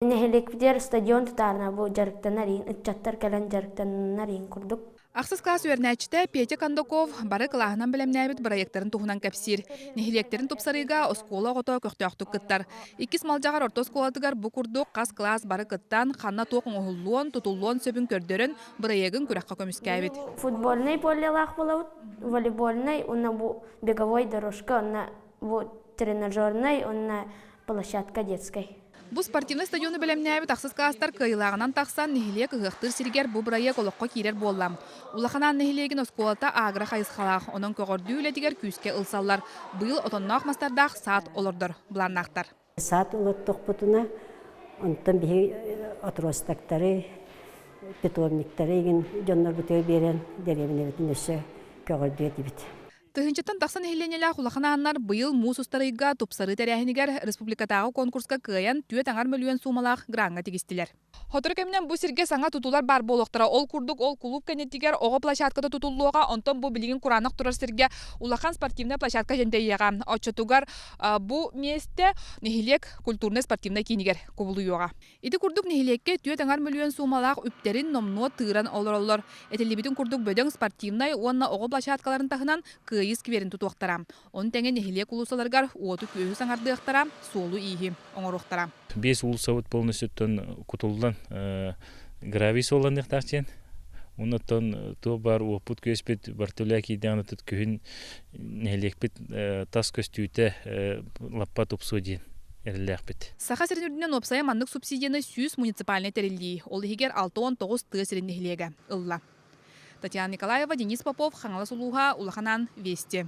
Нэһилиэкпитигэр стадион тутаарына бу дьарыктанар иин, ыччаттар кэлэн дьарыктанар иин курдук. Ахсыс кылаас үөрэнээччитэ Петя Кондаков бары кылааһынан бэлэмнээбит бырайыактарын туһунан кэпсиир. Нэһилиэктэрин тупсарыыга оскуола оҕото көхтөөхтүк кыттар. Иккис Малдьаҕар орто оскуолатыгар бу курдук хас кылаас бары кыттан, ханна туох оҥоһуллуон, тутуллуон сөбүн көрдөрөн, бырайыагын күрэххэ көмүскээбит. Футбольнай полелаах буолабыт, волейбольнай уонна бу беговой дорожка, уонна бу тренажернай уонна площадка детскай. Бу спортивнай стадиону бэлэмнээбит ахсыс кылаастар кыайыылааҕынан тахсан, нэһилиэк ыһыахтыыр сиригэр бу бырайыак олоххо киирэр буолла. Улахан Аан нэһилиэгин оскуолата агро хайысхалаах, онон көҕөрдүү үлэтигэр күүскэ ылсаллар. Быйыл отонноох мастардаах саад олордор былааннаахтар. Саад олоттохпутуна, онтон биһи отростактары, питомниктары игин дьоннорбутугар биэрэн дэриэбинэбитин өссө көҕөрдүө этибит. Тыһыынчаттан тахса нэһилиэнньэлээх улахан ааннар быйыл муус устар ыйга тупсарыы тэрээһинигэр республикатааҕы конкурска кыайан 4,5 мөлүйүөн суумалаах граҥҥа тигистилэр. Сотору кэминэн бу сиргэ саҥа тутуулар баар буолуохтара. Ол курдук ол кулууп кэннитигэр оҕо площадката тутуллуоҕа, онтон бу билигин кураанах турар сиргэ улахан спортивнай площадка дьэндэйиэҕэ. Оччотугар бу миэстэ нэһилиэк культурнай-спортивнай киинигэр кубулуйуоҕа. Ити курдук нэһилиэккэ 4,5 мөлүйүөн суумалаах үптэрин номнуо тыыран олороллор. Этиллибитин курдук бөдөҥ спортивнай уонна оҕо площадкаларын таһынан Кыайыы скверин тутуохтара. Ону тэҥэ нэһилиэк уулуссаларыгар уоту-күөһү саҥардыахтара, суолу-ииһи оҥоруохтара. Биэс уулуссабыт полностью кутуллан гравий суолланыахтаах диэн. Оннуттан туох баар уоппут күөспүт бартыля киирдэҕинэ тут күһүн нэһилиэкпит тас көстүүтэ лаппа тупсуо диэн эрэллээхпит. Саха сирин үрдүнэн уопсайа маннык субсидияны 100 муниципальнай тэриллии, ол иһигэр 69 тыа сирин нэһилиэгэ ылла. Татьяна Николаева, Денис Попов, Хаҥалас улууһа, Улахан Аан, Вести.